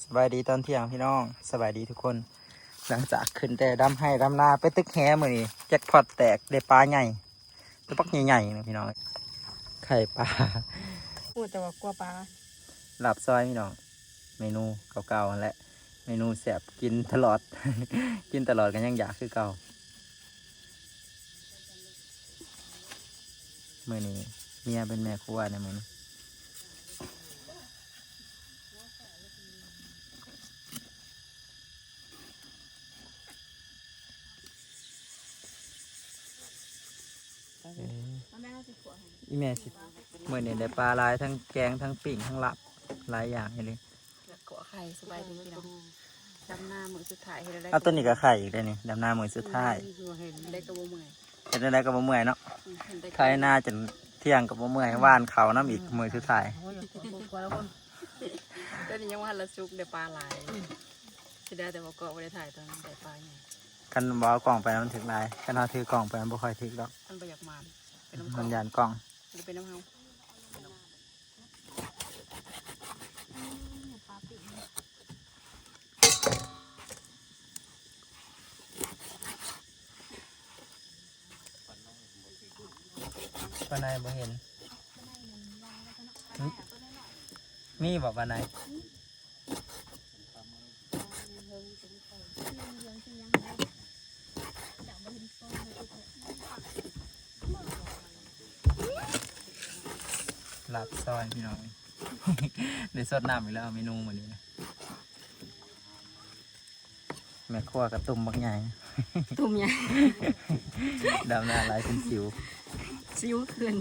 ສະບາຍດີຕອນທ່ຽງພີ່ນ້ອງ ສະບາຍດີທຸກຄົນ. ຫຼັງຈາກຂຶ້ນແຕ່ດຳໄຮ່ດຳນາ ໄປຕຶກແຫມື້ນີ້ ແຈັກພອດແຕກ ໄດ້ປາໃຫຍ່ ໂຕບັກໃຫຍ່ໆ ນະພີ່ນ້ອງ. ໄຂ່ປາ ໂອ້ ແຕ່ວ່າກົວປາ ລາບຊອຍພີ່ນ້ອງ ເມນູເກົ່າໆ ຫັ້ນແຫຼະ ເມນູແຊບ ກິນຕະຫຼອດ ກິນຕະຫຼອດກໍຍັງຢາກຄືເກົ່າ. ມື້ນີ້ເມຍເປັນແມ່ຄົວໃນມື້ນີ້. ເອີ ອີແມ່ຊິ ມື້ນີ້ໄດ້ປາຫຼາຍ ທັງແກງ ທັງປີ້ງ ທັງລາບ ຫຼາຍຢ່າງອີ່ຫຼີ. ແລ້ວກໍໄຂ່ ສະບາຍດີພີ່ນ້ອງ ດຳນາມື້ສຸດທ້າຍ ເຮັດແນວໃດ ເອົາ ຕົວນີ້ກໍໄຂ່ອີກເດ້ນີ້ ດຳນາມື້ສຸດທ້າຍ ເຮັດແນວໃດກໍບໍ່ເມື່ອຍ ເຮັດແນວໃດກໍບໍ່ເມື່ອຍເນາະ ອືມ ເຮັດໄດ້ ໄຖນາຈົນທ່ຽງກໍບໍ່ເມື່ອຍ ຫວ່ານເຂົ້ານຳອີກມື້ສຸດທ້າຍ. ໂອ້ຍ ຕົວນີ້ຍັງບໍ່ທັນລະສຸກ ໄດ້ປາຫຼາຍ ເສຍດາຍແຕ່ວ່າກໍບໍ່ໄດ້ຖ່າຍຕອນໄດ້ປາໃຫຍ່. ຄັນບໍ່ເອົາກ້ອງໄປມັນຖືກຫຼາຍ ຄັນເຮົາຖືກ້ອງໄປມັນບໍ່ຄ່ອຍຖືກດອກ ມັນບໍ່ຢາກໝານ ໄປນຳກ້ອງ ມັນຢ້ານກ້ອງ ມັນໄປນຳເຮົາ. ປາໃນບໍ່ເຫັນ ມີບໍ່ປາໃນ? ລາບຊອຍພີ່ນ້ອງ ໄດ້ຊົດນ້ຳອີກແລ້ວເມນູມື້ນີ້ນະ. ແມ່ຄົວກໍຕຸ່ມບັກໃຫຍ່ ຕຸ່ມຫຍັງ ດຳນາຫຼາຍເປັນສິວ ສິວຂຶ້ນ.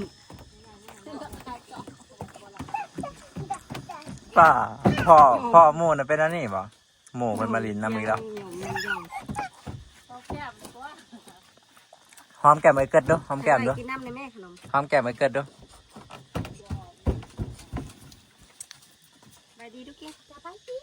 ປ້າ ພໍ່ ພໍ່ໝູ່ນະເປັນອັນນີ້ບໍ່? ໝູ່ເພິ່ນມາຫຼິ້ນນຳອີກແລ້ວ. ຫອມແກ້ມເອື້ອຍເກີດດູ ຫອມແກ້ມດູ ກິນນຳແດ່ແມ່ຂະໜົມ ຫອມແກ້ມເອື້ອຍເກີດດູ. ສະບາຍດີລູກເກດ ສະບາຍດີ.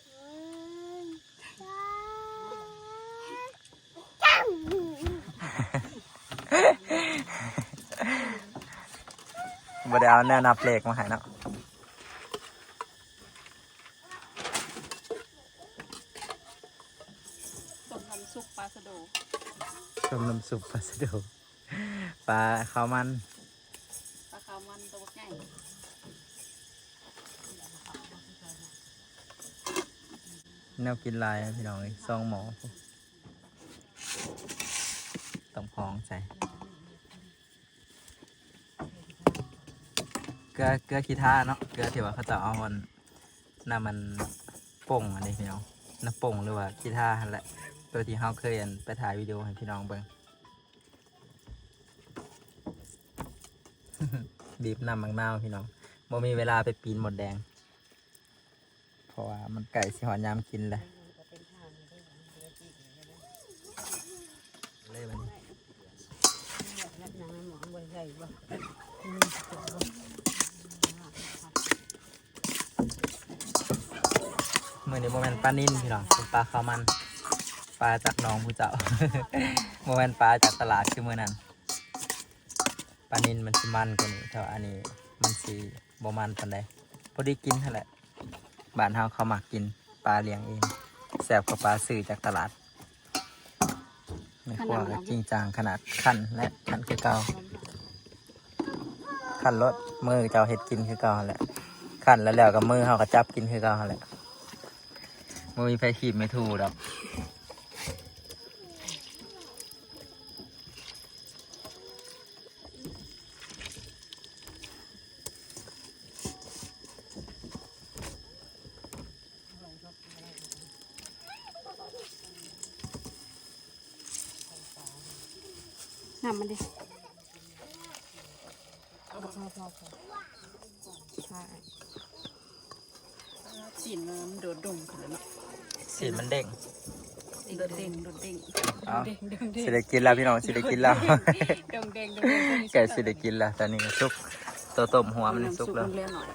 ບໍ່ໄດ້ເອົາແນວນັບເລກມາໃຫ້ເນາະ. ຕົ້ມນ້ຳຊຸບປາສະໂດ ຕົ້ມນ້ຳຊຸບປາສະໂດ ປາຄາວມັນ ປາຄາວມັນໂຕບັກໃຫຍ່. ແນວກິນຫຼາຍພີ່ນ້ອງເອີຍ ສອງໝໍ້ ຕ້ອງພອງໃສ່ ເກືອ ເກືອຂີ້ຖ້າເນາະ ເກືອທີ່ວ່າເຂົາເຈົ້າເອົາອັນ ນ້ຳມັນປົ່ງອັນນີ້ພີ່ນ້ອງ ນ້ຳປົ່ງ ຫຼືວ່າຂີ້ຖ້າຫັ້ນແຫຼະ ໂຕທີ່ເຮົາເຄີຍອັນໄປຖ່າຍວິດີໂອໃຫ້ພີ່ນ້ອງເບິ່ງ. ບີບນ້ຳໝາກນາວພີ່ນ້ອງ ບໍ່ມີເວລາໄປປີນມົດແດງ ເພາະວ່າມັນໃກ້ຊິຮອດຍາມກິນແລ້ວ. ເລີຍບັດນີ້ ມື້ນີ້ບໍ່ແມ່ນປານິນພີ່ນ້ອງ ເປັນປາຄາວມັນ ປາຈາກໜອງຜູ້ເຈົ້າ ບໍ່ແມ່ນປາຈາກຕະຫຼາດຄືມື້ນັ້ນ. ປານິນມັນຊິມັນກວ່ານີ້ ແຕ່ວ່າອັນນີ້ມັນຊິບໍ່ມັນປານໃດ ພໍດີກິນຫັ້ນແຫຼະ. ບ້ານເຮົາເຂົາມັກກິນປາລ້ຽງເອງ ແຊບກວ່າປາຊື້ຈາກຕະຫຼາດ. ແມ່ຄົວກໍຈິງຈັງຂະໜາດ ຄັນແລະ ຄັນຄືເກົ່າ ຄັນໂລດ ມືເຈົ້າເຮັດກິນຄືເກົ່າຫັ້ນແຫຼະ ຄັນແລ້ວ ແລ້ວກໍມືເຮົາກໍຈັບກິນຄືເກົ່າຫັ້ນແຫຼະ ບໍ່ມີໃຜຖີບໃຜຖູດອກ. ນ້ຳມັນເດ ພໍ ພໍ ພໍ ພໍ ໃຊ່. ຊີ້ນມັນໂດດດົງຂຶ້ນແລ້ວເນາະ ຊີ້ນມັນເດ້ງ ໂດດເດ້ງ ໂດດເດ້ງ ເອົ້າ ເດ້ງ ເດ້ງ ເດ້ງ ຊິໄດ້ກິນແລ້ວພີ່ນ້ອງ ຊິໄດ້ກິນແລ້ວ ໂດງເດ້ງ ໂດງເດ້ງ ໃກ້ຊິໄດ້ກິນແລ້ວ ຕອນນີ້ກໍສຸກ ໂຕຕົ້ມຫົວມັນສຸກແລ້ວ ເລີ່ມສຸກລົງແລ້ວໜ້ອຍ.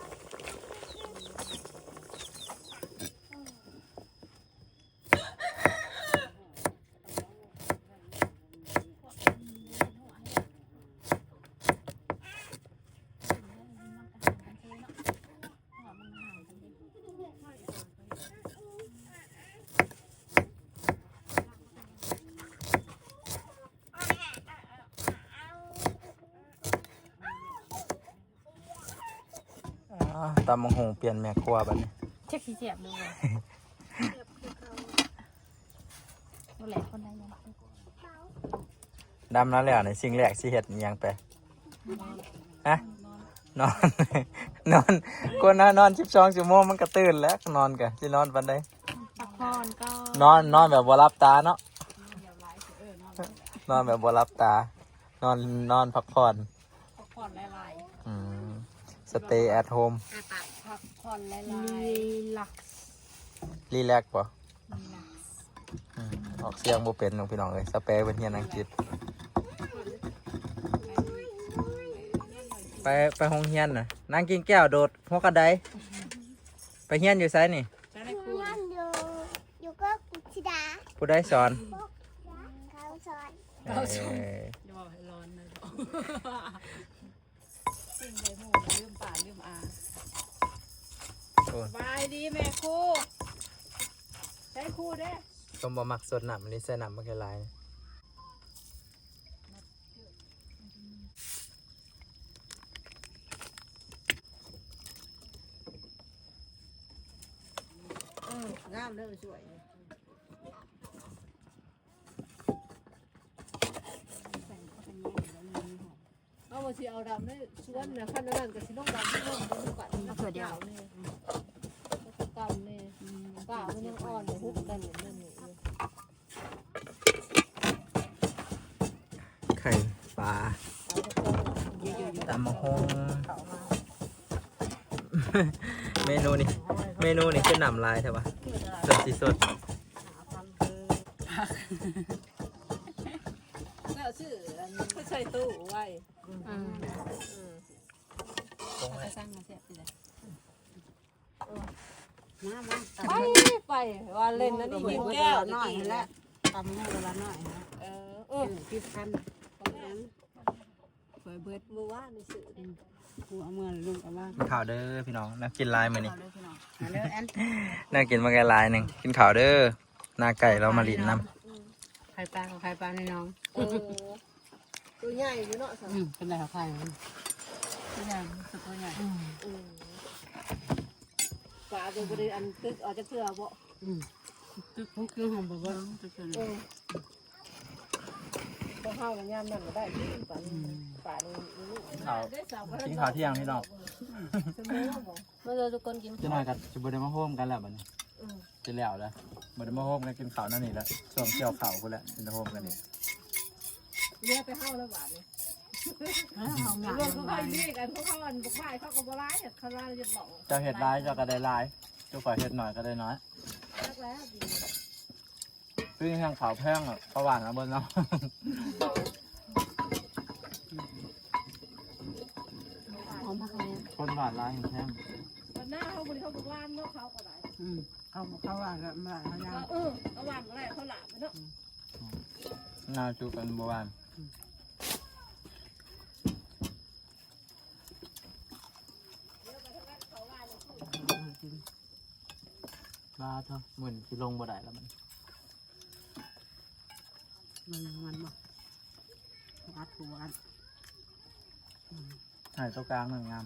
ຕຳບັກຫຸ່ງປ່ຽນແມ່ຄົວບັດນີ້ ຈັກຊິແຊບຫຼືບໍ່ ບໍ່ແຫຼະຄົນໃດຍັງ ດຳນາແລ້ວນີ້ ສິ່ງແລກຊິເຮັດອີ່ຫຍັງໄປ? ຮະ? ນອນ ນອນ ຄົນເຮົານອນສິບສອງຊົ່ວໂມງມັນກໍຕື່ນແລ້ວ ນອນກະຊິນອນປານໃດ? ພັກຜ່ອນກ່ອນ ນອນ ນອນແບບບໍ່ຫຼັບຕາເນາະ ນອນແບບບໍ່ຫຼັບຕາ ນອນ ນອນພັກຜ່ອນ ພັກຜ່ອນຫຼາຍໆ ອືມ stay at home ອ່າ ພັກຜ່ອນຫຼາຍໆ relax relax ບໍ່? ອືມ ອອກສຽງບໍ່ເປັນດອກພີ່ນ້ອງເອີຍ ສະແປເພິ່ນຮຽນອັງກິດ ໄປ ໄປໂຮງຮຽນນະ ນາງກິ່ງແກ້ວໂດດຫົວກະໄດ ໄປຮຽນຢູ່ໃສນີ້? ຮຽນຢູ່ ຢູ່ກັບຄູທິດາ ຜູ້ໃດສອນ? ເຂົາສອນ ເອີ ຢ່າເວົ້າໃຫ້ຮ້ອນນະ ສິ່ງໃດໝູ່ລືມປາລືມອາ ໂອ້ຍ ສະບາຍດີແມ່ຄູ ໃຊ້ຄູເດ້ ສົມບໍ່ມັກສົດນ້ຳ ອັນນີ້ໃສ່ນ້ຳບັກຫຼາຍໆ ເອີ ງາມເດີ ສວຍ ເຮົາວ່າຊິເອົາດຳໃນສວນນະ ຄັນອັນນັ້ນກໍຊິລົງດຳທີ່ລົງບໍ່ມີປັດ ເອົາເທື່ອດຽວ ແລ້ວກໍກຳແນ່ ອືມ ປາມັນຍັງອ່ອນຢູ່ ຮຸກໄດ້ຢູ່ນັ້ນນີ້ຢູ່ ໄຂ່ປາ ຕຳບັກຫຸ່ງ ເມນູນີ້ ເມນູນີ້ຄືນ້ຳຫຼາຍແທ້ວະ ສົດຊິສົດ ແລ້ວຊື້ອັນ ໄປໃສ່ຕູ້ໄວ້ ອືມ ອືມ ເອົາໄປສັ່ງມາແຊບຊິໄດ້ ມາ ມາ ໄປ ໄປ ວ່າເລ່ນອັນນີ້ຍິງແກ້ວ ນ້ອຍຫັ້ນແຫຼະ ຕຳໝູ່ລະນ້ອຍຫັ້ນແຫຼະ ເອີ ເອີ ເອີ ຜິດພັນ ຂອງແມ່ ຂ້ອຍເບິດມື້ວານນີ້ຊື້ ອືມ ຜູ້ເອົາເມືອລູກເອົາວ່າ ກິນຂ້າວເດີພີ່ນ້ອງ ແນວກິນຫຼາຍມື້ນີ້ ມາເດີພີ່ນ້ອງ ມາເດີແອນ ແນວກິນມາຫຼາຍໜຶ່ງ ກິນຂ້າວເດີ ໜ້າໄກ່ລາວມາຫຼິ້ນນຳ ອືມ ໄຂ່ປາ ເຂົາໄຂ່ປານ້ອຍໆ ເອີ ຕົວໃຫຍ່ຢູ່ເນາະ ອືມ ເປັນໄດເຂົາໄຂ່ ຕົວໃຫຍ່ ຕົວໃຫຍ່ ອືມ ອືມ ປາຕົວບໍ່ໄດ້ອັນຕຶກເອົາຈັກເທື່ອບໍ່? ອືມ ຕຶກ ພວກຄືຫອມບໍ່ເບິ່ງ ເອີ ພວກເຮົາກໍຍາມນັ້ນກໍໄດ້ປາ ອືມ ປານີ້ ກິນຂ້າວ ກິນຂ້າວທ່ຽງພີ່ນ້ອງ ມາເດີທຸກຄົນກິນ ຈັກໜ້ອຍກໍຊິບໍ່ໄດ້ມາໂຮມກັນແລ້ວບັດນີ້ ອືມ ຊິແລ້ວແລ້ວ ບໍ່ໄດ້ມາໂຮມກັນກິນຂ້າວແນວນີ້ແຫຼະ ຊ່ວງກ່ຽວເຂົ້າພຸ້ນແຫຼະ ຊິໄດ້ໂຮມກັນອີກ ເຫຼືອແຕ່ເຮົາແລ້ວບາດນີ້ ເອີ ເຮົາງາມ ເລື່ອງຂອງເຂົາອີກ ອັນພວກເຮົາອັນບໍ່ຂາຍເຂົາກໍບໍ່ຫຼາຍ ຄັນວ່າຈະບອກ ເຈົ້າເຮັດຫຼາຍເຈົ້າກໍໄດ້ຫຼາຍ ເຈົ້າຂ້ອຍເຮັດໜ້ອຍກໍໄດ້ໜ້ອຍ ຈັກແລ້ວ ຄືແຮງເຂົ້າແພງອະ ເຂົາຫວ່ານເອົາເບິດເນາະ ຫອມຜັກແຂງ ຄົນຫວ່ານຫຼາຍແຮງແພງ ບັດໜ້າເຮົາບໍ່ໄດ້ ເຂົາບໍ່ຫວ່ານເນາະ ເຂົາກໍໄດ້ ອືມ ເຂົາ ເຂົາຫວ່ານແລ້ວມັນຫຼາຍເຮົາຢ່າງ ເອີ ເຂົາຫວ່ານບໍ່ໄດ້ ເຂົາຫຼາບເນາະ ອືມ ໜ້າຈຸກັນບໍ່ຫວ່ານ ອືມ ປາເຖາະ ມື້ນີ້ຊິລົງບໍ່ໄດ້ແລ້ວມັນ ມັນ ມັນບໍ່ອັດຫົວອັດ ອືມ ໃຫ້ຕົວກາງນັ້ນງາມ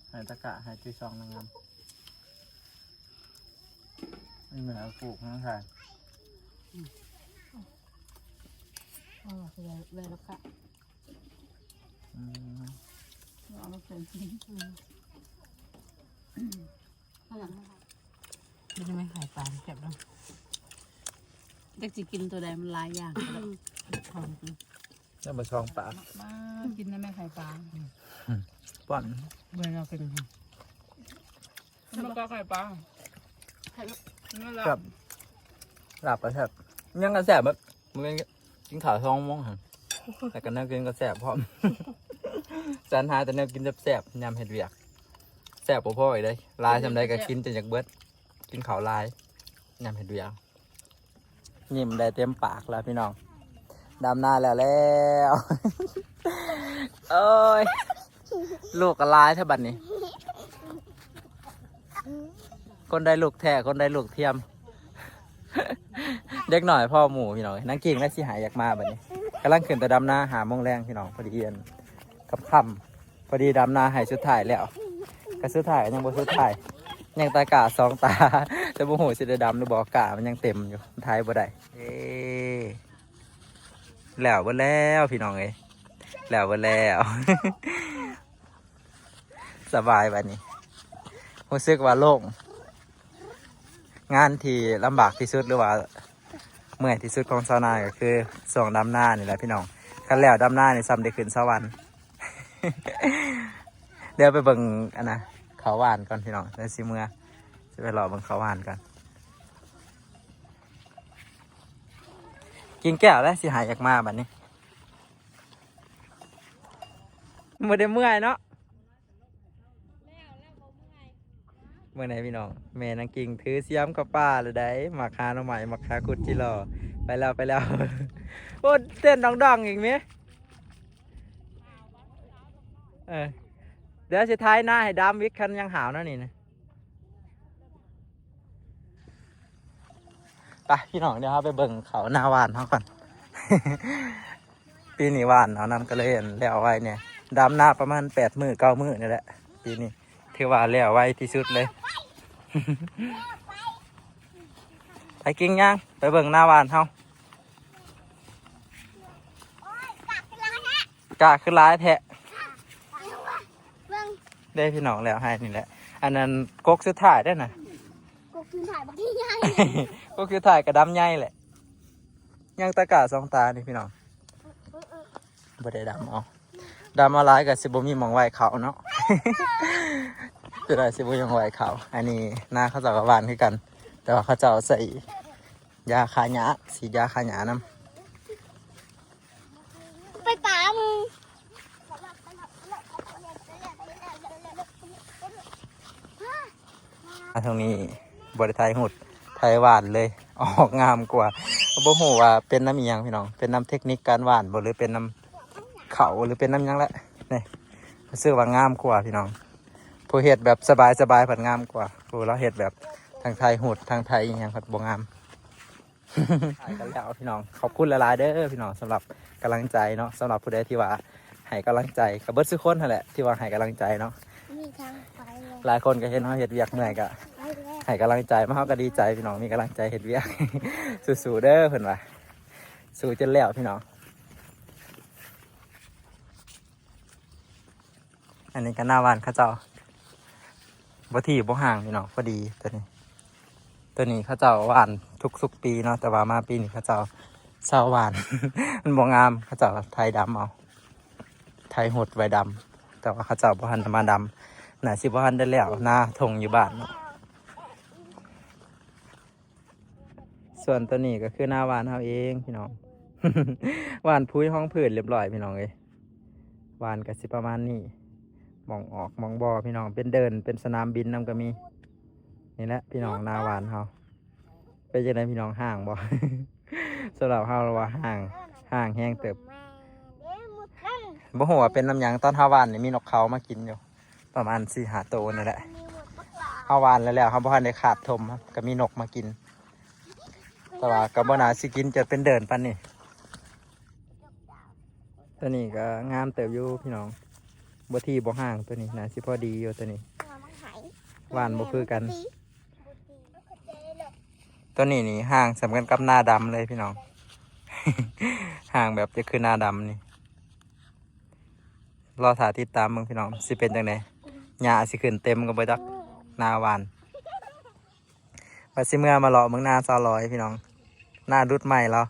ໃຫ້ຕະກະ ໃຫ້ທີ່ຊ່ອງນັ້ນງາມ ນີ້ແມ່ນເອົາປູກທາງໃສ່ ອືມ ອໍ ແວະ ແວະລະກະ ອືມ ເອົາມາເປັນ ອືມ ເປັນໄດ ໄຂ່ປາແຊບເນາະ ຈັກຊິກິນຕົວໃດ ມັນຫຼາຍຢ່າງ ແລ້ວມາຊ່ອງປາ ມາກິນນຳແມ່ໄຂ່ປາ ອືມ ປ້ອນ ເບິ່ງເອົາເປັນ ມັນກໍໄຂ່ປາ ແຊບ ລາບກໍແຊບ ຫຍັງກໍແຊບເບິດ ມື້ກິນ ກິນຂ້າວສອງໂມງຫັ້ນ ແລ້ວກໍແນວກິນກໍແຊບພ້ອມ ສັນຫາແຕ່ແນວກິນແຊບໆ ຍາມເຮັດວຽກ ແຊບບໍ່ພໍອີກເດ້ ຫຼາຍສ່ຳໃດກໍກິນຈົນຢາກເບິດ ກິນເຂົ້າຫຼາຍ ຍາມເຮັດວຽກ ຍິ້ມໄດ້ເຕັມປາກແລ້ວພີ່ນ້ອງ ດຳນາແລ້ວແລ້ວ ໂອ້ຍ ລູກກໍຫຼາຍແທ້ບັດນີ້ ຄົນໃດລູກແທ້ ຄົນໃດລູກທຽມ ເດັກນ້ອຍພໍ່ໝູ່ພີ່ນ້ອງ ນາງກິ່ງແລ້ວຊິຫາຍຢາກມາບັດນີ້ ກຳລັງຂຶ້ນແຕ່ດຳນາ ຫ້າໂມງແລງພີ່ນ້ອງ ພໍດີອັນຄ່ຳ ພໍດີດຳນາໃຫ້ສຸດທ້າຍແລ້ວ ກໍສຸດທ້າຍກໍຍັງບໍ່ສຸດທ້າຍ ຍັງຕາກ້າສອງຕາ ແຕ່ບໍ່ຮູ້ຊິໄດ້ດຳຫຼືບໍ່ ກ້າມັນຍັງເຕັມຢູ່ ໄຖບໍ່ໄດ້. ເອ້ ແລ້ວເບິດແລ້ວພີ່ນ້ອງເອີຍ ແລ້ວເບິດແລ້ວ ສະບາຍບາດນີ້ ຮູ້ສຶກວ່າໂລ່ງ. ງານທີ່ລຳບາກທີ່ສຸດ ຫຼືວ່າເມື່ອຍທີ່ສຸດຂອງຊາວນາ ກໍຄືຊ່ວງດຳນານີ້ແຫຼະພີ່ນ້ອງ. ຄັນແລ້ວດຳນານີ້ ສ່ຳໄດ້ຂຶ້ນສະຫວັນ. ດຽວໄປເບິ່ງອັນນະ ເຂົ້າຫວ່ານກ່ອນພີ່ນ້ອງ ແລ້ວຊິເມືອ ຊິໄປເລາະເບິ່ງເຂົ້າຫວ່ານກ່ອນ. ກິ່ງແກ້ວແລ້ວຊິຫາຍຢາກມາບາດນີ້ ບໍ່ໄດ້ເມື່ອຍເນາະ. ເບິ່ງແດ່ພີ່ນ້ອງ ແມ່ນາງກິ່ງຖືສຽມເຂົ້າປ່າແລ້ວໃດ໋ ມັກຫາໜໍ່ໄມ້ ມັກຫາຂຸດຈິຫຼໍ່. ໄປແລ້ວ ໄປແລ້ວ ໂອ້ ເຕັ້ນດອງໆອີກແມ. ເອີ ດຽວຊິໄຖນາໃຫ້ດຳອີກ ຄັນຍັງຫາວເນາະນີ້ນະ. ໄປພີ່ນ້ອງ ດຽວເຮົາໄປເບິ່ງເຂົ້ານາຫວ່ານເຮົາກ່ອນ. ປີນີ້ຫວ່ານເອົານຳ ກໍເລີຍແລ້ວໄວແດ່. ດຳນາປະມານແປດມື້ເກົ້າມື້ນີ້ແຫຼະ ປີນີ້ຖືວ່າແລ້ວໄວທີ່ສຸດເລີຍ. ໄປກິ່ງຍ່າງ ໄປເບິ່ງນາຫວ່ານເຮົາ. ກ້າຄືຫຼາຍແທ້ ເບິ່ງເດ້ພີ່ນ້ອງ ແລ້ວໃຫ້ນີ້ແຫຼະ. ອັນນັ້ນກົກສຸດທ້າຍເດ້ນະ ກົກສຸດທ້າຍບັກໃຫຍ່ ກົກສຸດທ້າຍກໍດຳໃຫຍ່ແຫຼະ. ຍັງຕາກ້າສອງຕານີ້ພີ່ນ້ອງ ບໍ່ໄດ້ດຳເອົາ ດຳເອົາຫຼາຍກໍຊິບໍ່ມີໝ່ອງໄວ້ເຂົ້າເນາະ. ຈະໄດ້ຊິບໍ່ມີໝ່ອງໄວ້ເຂົ້າ. ອັນນີ້ນາເຂົາເຈົ້າກໍຫວ່ານຄືກັນ ແຕ່ວ່າເຂົາເຈົ້າໃສ່ຢາຂ້າຫຍ້າ ສີດຢາຂ້າຫຍ້ານຳ. ໄປປາມຶງ ມາທາງນີ້ບໍ່ໄດ້ຖ່າຍຮູບ ຖ່າຍຫວ່ານເລີຍ ອອກງາມກວ່າ. ບໍ່ຮູ້ວ່າເປັນນຳອີ່ຫຍັງພີ່ນ້ອງ ເປັນນຳເຕັກນິກການຫວ່ານບໍ່ ຫຼືເປັນນຳເຂົ້າ ຫຼືເປັນນຳຫຍັງແຫຼະ. ນີ້ ຮູ້ສຶກວ່າງາມກວ່າພີ່ນ້ອງ ຜູ້ເຮັດແບບສະບາຍໆ ພັດງາມກວ່າ ຜູ້ລາວເຮັດແບບທັງຖ່າຍຮູບທັງຖ່າຍອີ່ຫຍັງພັດບໍ່ງາມ. ຖ່າຍກັນແລ້ວພີ່ນ້ອງ ຂອບຄຸນຫຼາຍໆເດີພີ່ນ້ອງ ສຳລັບກຳລັງໃຈເນາະ. ສຳລັບຜູ້ໃດທີ່ວ່າໃຫ້ກຳລັງໃຈ ກໍເບິດສູ່ຄົນຫັ້ນແຫຼະທີ່ວ່າໃຫ້ກຳລັງໃຈເນາະ. ມີທາງໄປແລ້ວ ຫຼາຍຄົນກໍເຫັນເຮົາເຮັດວຽກເມື່ອຍ ກໍ ໄປແລ້ວ ໃຫ້ກຳລັງໃຈມາ ເຮົາກໍດີໃຈພີ່ນ້ອງ ມີກຳລັງໃຈເຮັດວຽກ. ສູ້ໆເດີເພິ່ນວ່າ ສູ້ຈົນແລ້ວພີ່ນ້ອງ. ອັນນີ້ກໍນາຫວ່ານເຂົາເຈົ້າ ບໍ່ຖີ່ບໍ່ຫ່າງພີ່ນ້ອງ ພໍດີ. ໂຕນີ້ ໂຕນີ້ເຂົາເຈົ້າຫວ່ານທຸກໆປີເນາະ ແຕ່ວ່າມາປີນີ້ເຂົາເຈົ້າເຊົາຫວ່ານ ມັນບໍ່ງາມ ເຂົາເຈົ້າໄຖດຳເອົາ ໄຖຫົດໄວ້ດຳ. ແຕ່ວ່າເຂົາເຈົ້າບໍ່ທັນໄດ້ມາດຳ ໜ້າຊິບໍ່ທັນໄດ້ແລ້ວ ນາທົ່ງຢູ່ບ້ານເນາະ. ສ່ວນໂຕນີ້ກໍຄືນາຫວ່ານເຮົາເອງພີ່ນ້ອງ ຫວ່ານຜຸຍຮອງພື້ນລຽບລ້ອຍພີ່ນ້ອງເອີຍ. ຫວ່ານກໍຊິປະມານນີ້ ໝ່ອງອອກໝ່ອງບໍ່ພີ່ນ້ອງ ເປັນເດີ່ນເປັນສະໜາມບິນນຳກໍມີ. ນີ້ແຫຼະພີ່ນ້ອງ ນາຫວ່ານເຮົາ. ເປັນຈັ່ງໃດພີ່ນ້ອງ ຮ້າງບໍ່? ສຳລັບເຮົາລະວ່າຮ້າງ ຮ້າງແຮງເຕີບ. ບໍ່ຮູ້ວ່າເປັນນຳຫຍັງ ຕອນເຮົາຫວ່ານນີ້ມີນົກເຂົາມາກິນຢູ່ ປະມານສີ່ຫ້າໂຕນີ້ແຫຼະ. ເຮົາຫວ່ານແລ້ວໆ ເຮົາບໍ່ທັນໄດ້ຄາດຖົມ ກໍມີນົກມາກິນ ແຕ່ວ່າກໍບໍ່ໜ້າຊິກິນຈົນເປັນເດີ່ນປານນີ້. ໂຕນີ້ກໍງາມເຕີບຢູ່ພີ່ນ້ອງ ບໍ່ຖີ່ບໍ່ຫ່າງ ໂຕນີ້ໜ້າຊິພໍດີຢູ່. ໂຕນີ້ຫວ່ານບໍ່ຄືກັນ ໂຕນີ້ນີ້ຫ່າງສ່ຳກັນກັບນາດຳເລີຍພີ່ນ້ອງ ຫ່າງແບບຈະຄືນາດຳນີ້. ລໍຖ້າຕິດຕາມເບິ່ງພີ່ນ້ອງ ຊິເປັນຈັ່ງໃດ ຫຍ້າຊິຂຶ້ນເຕັມກໍບໍ່ຈັກ ນາຫວ່ານ. ວ່າຊິເມືອມາເລາະເບິ່ງນາສາວລອຍພີ່ນ້ອງ ນາດຸດໃໝ່ລາວ.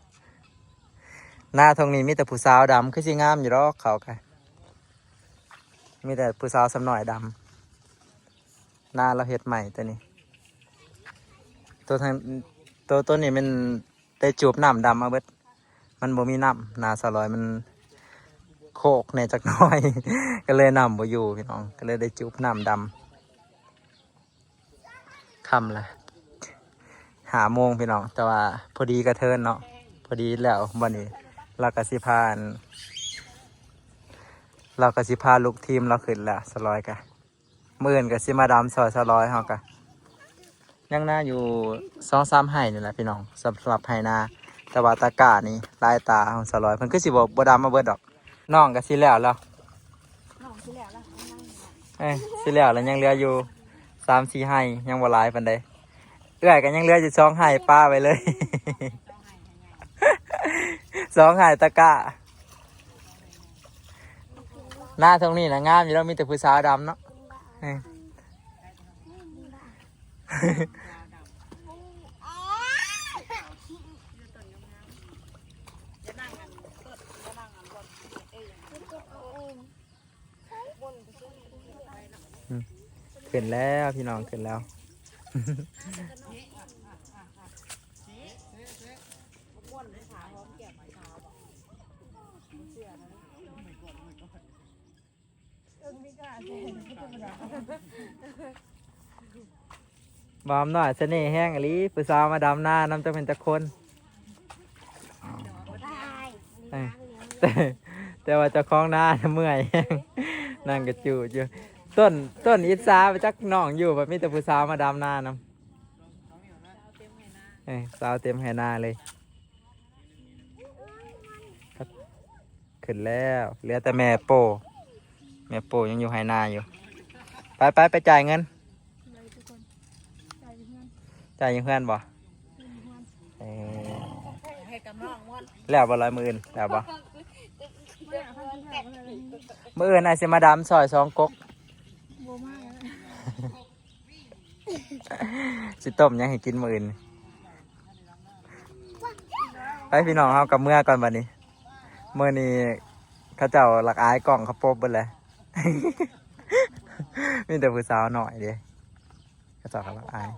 ນາທົ່ງນີ້ມີແຕ່ຜູ້ສາວດຳ ຄືຊິງາມຢູ່ດອກ ເຂົາກະມີແຕ່ຜູ້ສາວສ່ຳນ້ອຍດຳ. ນາລາວເຮັດໃໝ່ໂຕນີ້ ໂຕທາງ ໂຕ ໂຕນີ້ແມ່ນໄດ້ຈູບນ້ຳດຳມາເບິດ ມັນບໍ່ມີນ້ຳ. ນາສາວລອຍມັນໂຄກແດ່ຈັກໜ້ອຍ ກໍເລີຍນ້ຳບໍ່ຢູ່ພີ່ນ້ອງ ກໍເລີຍໄດ້ຈູບນ້ຳດຳ. ຄ່ຳລະ ຫ້າໂມງພີ່ນ້ອງ ແຕ່ວ່າພໍດີກະເທີນເນາະ ພໍດີແລ້ວ. ບັດນີ້ລາວກະຊິພາ ລາວກະຊິພາລູກທີມລາວຂຶ້ນລະ ສາວລອຍກະ ມື້ອື່ນກໍຊິມາດຳຊ່ອຍສາວລອຍເຮົາກະ ຍັງນາຢູ່ສອງສາມໄຮ່ນີ້ແຫຼະພີ່ນ້ອງ ສຳລັບໄຮ່ນາ. ແຕ່ວ່າຕາກ້ານີ້ຫຼາຍຕາຂອງສາວລອຍ ເພິ່ນຄືຊິບໍ່ ບໍ່ດຳມາເບິດດອກ. ນ້ອງກໍຊິແລ້ວແລ້ວ ນ້ອງຊິແລ້ວແລ້ວ ເອີຍ ຊິແລ້ວແລ້ວ ຍັງເຫຼືອຢູ່ສາມສີ່ໄຮ່ ຍັງບໍ່ຫຼາຍປານໃດ. ເອື້ອຍກໍຍັງເຫຼືອຢູ່ສອງໄຮ່ ປະໄວ້ເລີຍ ສອງໄຮ່ຕະກະ. ນາທົ່ງນີ້ນະງາມຢູ່ແລ້ວ ມີແຕ່ຜູ້ສາວດຳເນາະ. ເອີ. ອືມ ຂຶ້ນແລ້ວພີ່ນ້ອງ ຂຶ້ນແລ້ວ. ບ່າວນ້ອຍສະເໜ່ແຮງອີ່ຫຼີ ຜູ້ສາວມາດຳນານຳຈັກແມ່ນຈັກຄົນ. ເອີ ແຕ່ ແຕ່ວ່າເຈົ້າຂອງນານະເມື່ອຍແຮງ ນັ່ງກະຈູດຢູ່. ຕົ້ນ ຕົ້ນອິດສາໄປຈັກນ້ອງຢູ່ ບັດມີແຕ່ຜູ້ສາວມາດຳນານຳ. ເອີ ສາວເຕັມໄຮ່ນາເລີຍ. ຂຶ້ນແລ້ວ ເຫຼືອແຕ່ແມ່ໂປ້ ແມ່ໂປ້ຍັງຢູ່ໄຮ່ນາຢູ່. ໄປ ໄປ ໄປຈ່າຍເງິນ. ໄດ້ທຸກຄົນ ຈ່າຍຢູ່ເຮືອນ ຈ່າຍຢູ່ເຮືອນບໍ່? ຢູ່ເຮືອນ. ເອີ ໃຫ້ກຳນອງມ່ວນ. ແລ້ວບໍ່ລະ ມື້ອື່ນແລ້ວບໍ່? ບໍ່ໄດ້ ເອົາພັນທີ່ເທົ່າບໍ່ໄດ້ ມື້ອື່ນອ້າຍຊິມາດຳຊ່ອຍສອງກົກ. ບໍ່ມາແລ້ວ. ຊິຕົ້ມຫຍັງໃຫ້ກິນມື້ອື່ນ? ໄປພີ່ນ້ອງ ເຮົາກັບເມືອກ່ອນບັດນີ້. ມື້ນີ້ເຂົາເຈົ້າລັກອາຍກ້ອງເຂົາປົບເບິດແຫຼະ ມີແຕ່ຜູ້ສາວນ້ອຍເດ້ ເຂົາເຈົ້າກໍລັກອາຍ.